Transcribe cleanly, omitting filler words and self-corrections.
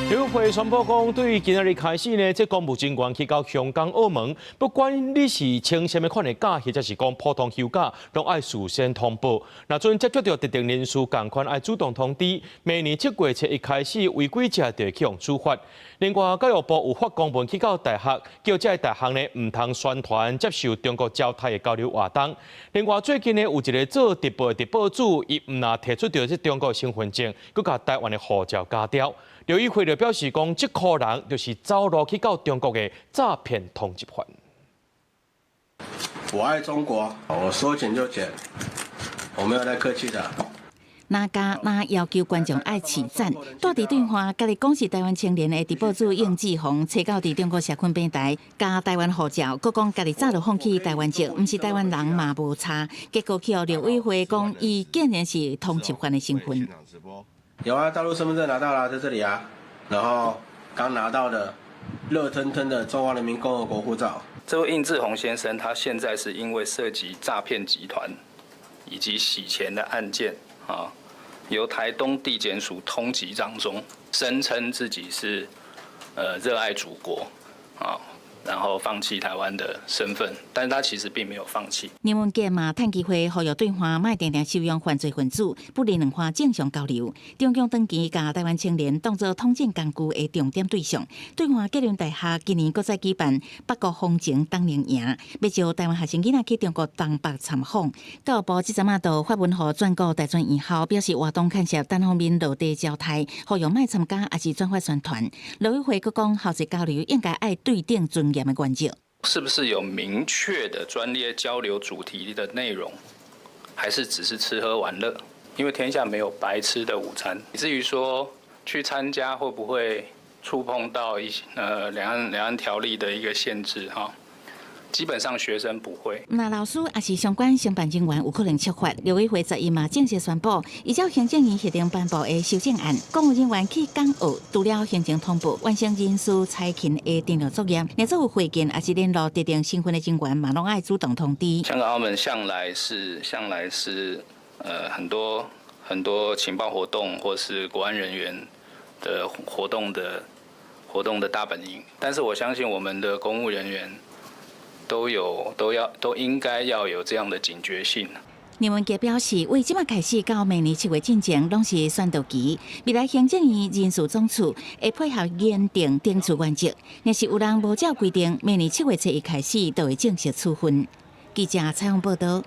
陸委會宣布講，對今仔日開始呢，這公務人員去到香港、澳門，不管你是請啥物款的假，或者是講普通休假，攏愛事先通報。若準接觸著特定人士仝款愛主動通知。明年7月7日開始，違規者就會去予處罰。另外，教育部有發公文去到大學，叫這个大學呢毋通宣傳接受中國焦泰的交流活動。另外，最近呢有一个做直播的直播主，伊毋但提出著這中國身份證，閣共台灣的護照鉸掉。陸委會就表示講，這箍人就是走路去到中國的詐騙通緝犯。我愛中國，我說剪就剪，我沒有在客氣的。哪加哪要求觀眾愛揤讚，蹛佇對岸家己講是台灣青年的直播主應志宏，揣到佇中國社群平台，共台灣護照，閣講家己早就放棄台灣籍，毋是台灣人嘛無差。結果去予陸委會講，伊竟然是通緝犯的身份。有啊，大陸身份證拿到啦，在這裡啊。然後剛拿到的熱騰騰的中華人民共和國護照。這位應志宏先生，他現在是因為涉及詐騙集團以及洗錢的案件啊，由台東地檢署通緝當中，聲稱自己是熱愛祖國啊，然後放棄台灣的身份，但是他其實並沒有放棄。林文傑嘛趁機會呼籲對岸莫定定收容犯罪分子，不利兩岸正常交流。中共長期共台灣青年當作統戰工具的重點對象。對岸吉林大學今年閣再舉辦北國風情冬令營，欲招台灣學生囡仔去中國東北參訪。教育部這陣仔就發文予全國大專院校，表示活動牽涉單方面落地焦態，呼籲莫參加，抑是轉發宣傳。陸委會閣講，校際交流應該愛對等尊嚴的原則。是不是有明確的專列交流主題的內容，還是只是吃喝玩樂？因為天下沒有白吃的午餐。至於說去參加會不會觸碰到一些兩岸條例的一個限制哈？基本上學生不會。若老師抑是相關承辦人員有可能觸法。陸委會11嘛正式宣布，依照行政院核定頒布的修正案，公務人員去港澳，除了行前通報、完成人事差勤的登錄作業，若做有會見抑是聯絡特定身份的人員，嘛攏愛主動通知。香港、澳門向來是很多很多情報活動或是國安人員的活動的大本營，但是我相信我們的公務人員都有都要都應該要有這樣的警覺性。林文傑表示，為這擺開始到明年7月進前，攏是宣導期。未來行政院人事總處會配合研訂懲處原則，若是有人無照規定，明年7月7日開始就會正式處分。記者採訪報道。